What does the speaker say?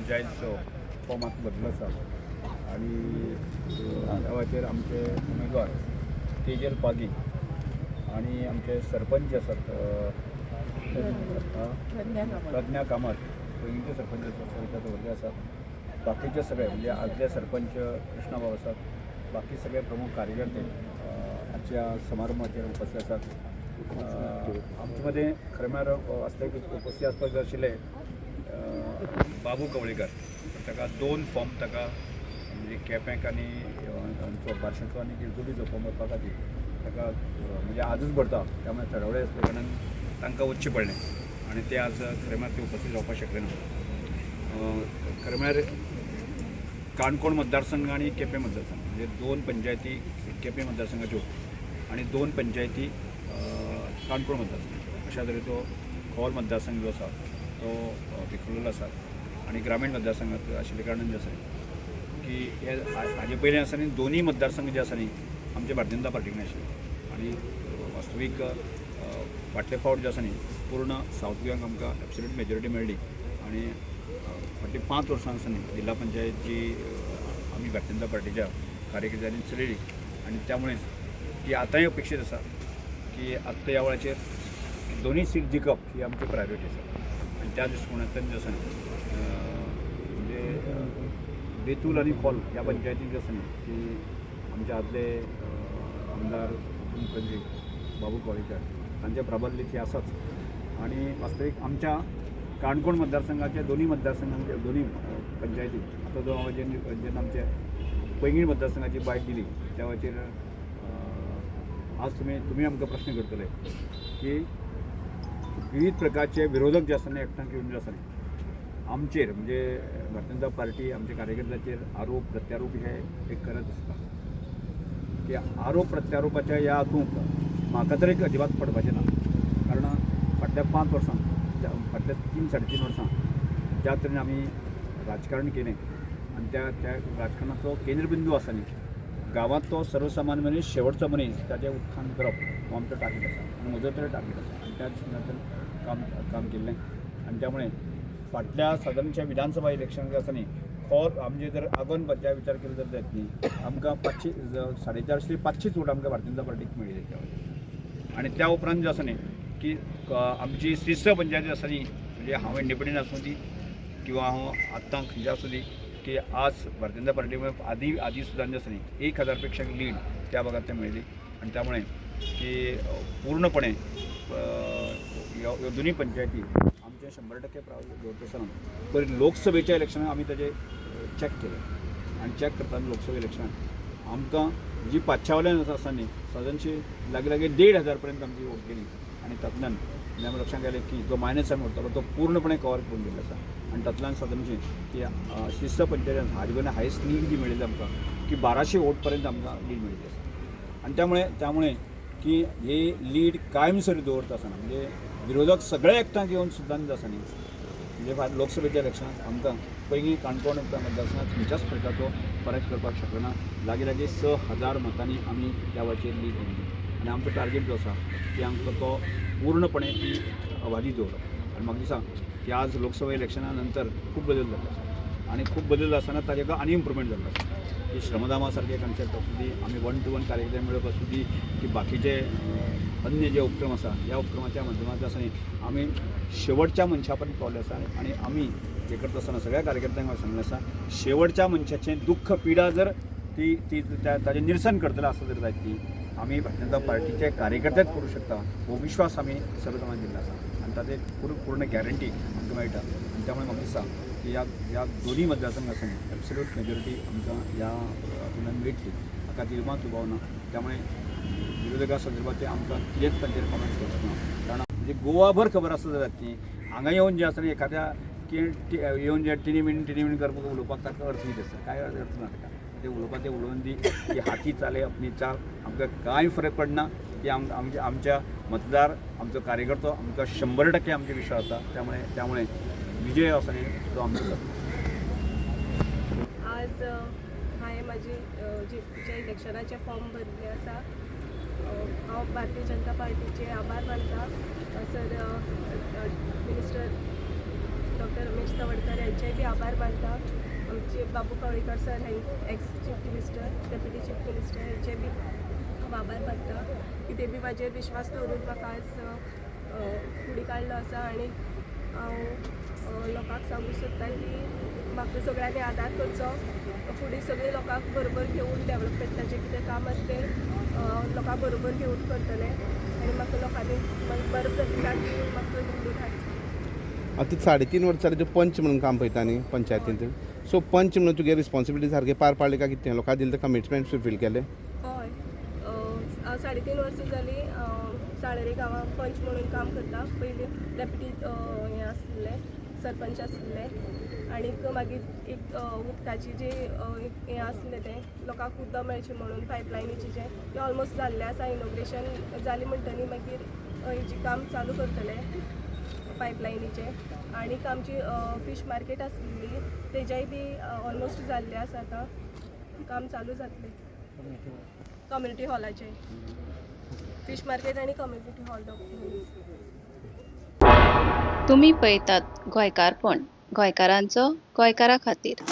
पंचायतचो form आतां भरलो आसा आनी त्या वाचेर आमचे उमेदवार तेजल पागी आनी आमचे सरपंच जे आसात प्रज्ञा कामत, पयलींचे सरपंच आसात, सविता दवरले आसात. बाकीचे सगळे म्हणजे आदले सरपंच कृष्णाबाब आसात, बाकी सगळे प्रमुख कार्यकर्ते आजच्या समारंभाचेर उपस्थित आसात. आमचे मदें खरें म्हळ्यार वास्तवीक उपस्थित आसपाक जाय आशिल्ले बाबू कवळेकर, पण ताका दोन फॉर्म ताका म्हणजे केपेंक आनी आमचो बार्शेचो आनी गिरदुलीचो फॉर्म भरपा खातीर ताका म्हणजे आजूच भरता, त्यामुळे चढवडे आसल्या कारणान तांकां वचचें पडलें आनी ते आज खरें म्हळ्यार ते उपस्थित रावपाक शकले ना. खरें म्हळ्यार काणकोण मतदारसंघ आनी केपें मतदारसंघ म्हणजे दोन पंचायती केपें मतदारसंघाच्यो आनी दोन पंचायती काणकोण मतदारसंघाच्यो, अशा तरेचो खोल मतदारसंघ जो आसा तो विखुरलेलो आसा. आनी ग्रामीण मतदारसंघात आशिल्ल्या कारणान जें आसा की हे हाजे पयलीं आसा न्ही, दोनूय मतदारसंघ जे आसा न्ही आमचे भारतीय जनता पार्टीक आशिल्ले आनी वास्तवीक फाटले फावट जे आसा न्ही पूर्ण सावथ गोंयांक आमकां एब्सोल्यूट मेजॉरिटी मेळ्ळी आनी फाटलीं 5 वर्सां आसा न्ही जिल्हा पंचायत जी आमी भारतीय जनता पार्टीच्या कार्यकर्त्यांनी चलयली आनी त्यामुळे ती आतांय अपेक्षीत आसा की आत्तां ह्या वेळाचेर दोनूय सीट जिखप ही आमची प्रायोरिटी आसा. आनी त्या दृश्टिकोनांतल्यान जे आसा न्ही म्हणजे बेतूल आनी खोल ह्या पंचायतीन जे आसा न्ही की आमचे आदले आमदार उपमुख्यमंत्री बाबू कवळेकर तांचें प्राबल्य थंय आसाच आनी वास्तवीक आमच्या काणकोण मतदारसंघाच्या दोनूय मतदारसंघांच्या दोनूय पंचायती आतां जो हांव जेन्ना जेन्ना आमचे पैंगीण मतदारसंघाची बायट दिली त्या वेळाचेर आज तुमी तुमी आमकां प्रश्न करतले की विविध प्रकारचे विरोधक जे आसा न्ही एकठांय येवन जे आसा न्ही आमचेर म्हणजे भारतीय जनता पार्टी आमच्या कार्यकर्त्यांचेर आरोप प्रत्यारोप हे एक करत आसता की आरोप प्रत्यारोपाच्या ह्या हातूंत म्हाका तरी अजिबात पडपाचें ना, कारण फाटल्या 5 वर्सां, फाटल्या 3 साडे 3 वर्सां ज्या तरेन आमी राजकारण केलें आनी त्या त्या राजकारणाचो केंद्रबिंदू आसा न्ही गांवांत तो सर्वसामान्य मनीस, शेवटचो मनीस, ताचें उत्थान करप हो आमचो टार्गेट आसा आनी म्हजो तरी टार्गेट आसा आनी त्या दृश्टीकोनांतल्यान काम काम केल्लें. आनी त्यामुळे फाटल्या सादारणच्या विधानसभा इलेक्शन जे आसा न्ही खोल आमचे जर आगोन पंचायत विचार केलो जर जायत न्ही आमकां 500 450 ते 500 वोट आमकां भारतीय जनता पार्टीक मेळिल्ले त्या वेळार. आनी त्या उपरांत जे आसा न्ही की आमची श्रीस्थळ पंचायत आसा न्ही म्हणजे हांव इंडिपेंडंट आसूं दी किंवा हांव आत्तां खंयच्या आसूं दी की आज भारतीय जनता पार्टी आदी आदी सुद्दां जे आसा न्ही 1000 पेक्षा लीड त्या भागांतल्यान मेळ्ळी आनी त्यामुळे की पूर्णपणे ह्यो ह्यो दोनूय पंचायती आमचे 100% प्राबल्य दवरता आसतना पयर लोकसभेच्या इलेक्शनाक आमी ताजें चॅक केलें आनी चॅक करतना लोकसभा इलेक्शनाक आमकां जी 500 वयल्यान आसा न्ही सादारणशी लागीं लागीं 1500 पर्यंत आमची वोट गेली आनी तातूंतल्यान म्हणजे आमी लक्षांत आयलें की जो मायनस आमी उरतालो तो पूर्णपणे कवर करून गेल्लो आसा. आनी तातूंतल्यान सादारणशी की श्रीस्थळ पंचायतीन हाजे पयलीं हायस्ट लीड जी मेळिल्ली आमकां की 1200 वोट पर्यंत आमकां लीड मेळिल्ली आसा. आनी त्यामुळे त्यामुळे की ही लीड कायम स्वरूपी दवरता आसतना म्हणजे विरोधक सगळे एकठांय येवन सुद्दां आसा न्ही म्हणजे लोकसभेच्या इलेक्शनाक आमकां पयलीं काणकोण मतदारसंघात खंयच्याच प्रकारचो फरक करपाक शकलो ना. लागीं लागीं 6000 मतांनी आमी त्या वेळाचेर लीड दिल्ली आनी आमचो टार्गेट जो आसा की आमकां तो पूर्णपणे ती अबाधी दवरप. आनी म्हाका दिसता की आज लोकसभा इलेक्शना नंतर खूब बदल जाल्लो आसा आनी खूब बदल आसतना ताजे आनी इम्प्रुवमेंट जाल्लो आसा की श्रमदामा सारखे कॉन्सेप्ट आसूं दी, आमी वन टू वन कार्यकर्ते मेळप आसूं दी की बाकीचे अन्य जे उपक्रम आसा ह्या उपक्रमाच्या माध्यमांतल्यान आसा न्ही आमी शेवटच्या मनशा पर्यंत पावले आसा. आनी आमी हें करता आसतना सगळ्या कार्यकर्त्यांक हांवें सांगलें आसा, शेवटच्या मनशाचें दुख्ख पिडा जर ती ती ताजें निरसन करतले आसत जर जायत ती आमी भारतीय जनता पार्टीचे कार्यकर्तेच करूं शकता हो विश्वास आमी सर्वसामान्य दिल्लो आसा आनी ताजे पूर्ण पूर्ण गॅरंटी आमकां मेळटा. आनी त्यामुळे म्हाका दिसता की ह्या ह्या दोनूय मतदारसंघ आसा न्ही एब्सोल्यूट मेजॉरिटी आमकां ह्या हातूंतल्यान मेळटली, हाका अजिबात दुबाव ना. त्यामुळे विरोधका संदर्भात आमकां कितेंच तांचेर कॉमेंट्स करपाक ना, कारण म्हणजे गोवाभर खबर आसा जाल्यार ती हांगा येवन जें आसा न्ही एखाद्या की येवन जे टिनी मिनी टिनी मिनी करपाक उलोवपाक ताका अर्थ कितें आसता, कांय अर्थ ना ताका. ते उलोवपाक ते उलोवन दी की हाती चाले अपनी चाल, आमकां कांय फरक पडना की आमच्या आमच्या मतदार आमचो कार्यकर्तो आमकां 100% आमचे विश्वास आसा. त्यामुळे त्यामुळे विजय आसा न्ही तो आमचो जातलो. आज हांवें म्हाजी जे इलेक्शनाचे फॉर्म भरले आसा. हांव भारतीय जनता पार्टीचे आभार मानता, sir minister doctor doctor Ramesh Tawadkar हेंचेय बी आभार मानता. आमचे बाबू कवळीकर सर हे ex chief minister, deputy chief minister, हेंचे बी हांव आभार मानता की ते बी म्हाजेर विश्वास दवरून म्हाका आज फुडें काडलो आसा. आनी हांव लोकांक सांगूंक सोदता की म्हाका सगळ्यांनी आदार करचो, फुडें सगळे लोकांक बरोबर घेवन डेवलपमेंटाचें कितें काम आसा तें लोकां बरोबर घेवन करतलें आनी म्हाका लोकांनी बरो प्रतिसाद दिवन म्हाका निवडून हाडचो. आतां 3.5 वर्सां जालीं तूं पंच म्हणून काम पळयता न्ही पंचायतींत. सो पंच म्हणून तुगे रिस्पॉन्सिबिलिटी सारकी पार पाडली काय कितें? लोकां दिले ते कमिटमेंट फुलफील केले? हय, हांव 3.5 वर्सां जालीं साळेरी गांवांत पंच म्हणून काम करता. पयलीं डेप्युटी हें आसलें, सरपंच आसलें. आनीक मागीर एक उदकाची जी एक हें आसलें तें लोकांक उदक मेळचें म्हणून पायपलायनीचें जें तें ऑलमोस्ट जाल्लें आसा. इनॉग्रेशन जालें म्हणटनी मागीर हेजें काम चालू करतले पायपलायनीचें. आनीक आमची फीश मार्केट आसलेली तेजेंय बी ऑलमोस्ट जाल्लें आसा, आतां काम चालू जातलें कम्युनिटी हॉलाचे. फिश मार्केट आणि कम्युनिटी हॉल दोन. तुमी पळयतात गोंयकारपण, गोंयकारांचो गोंयकारा खातीर.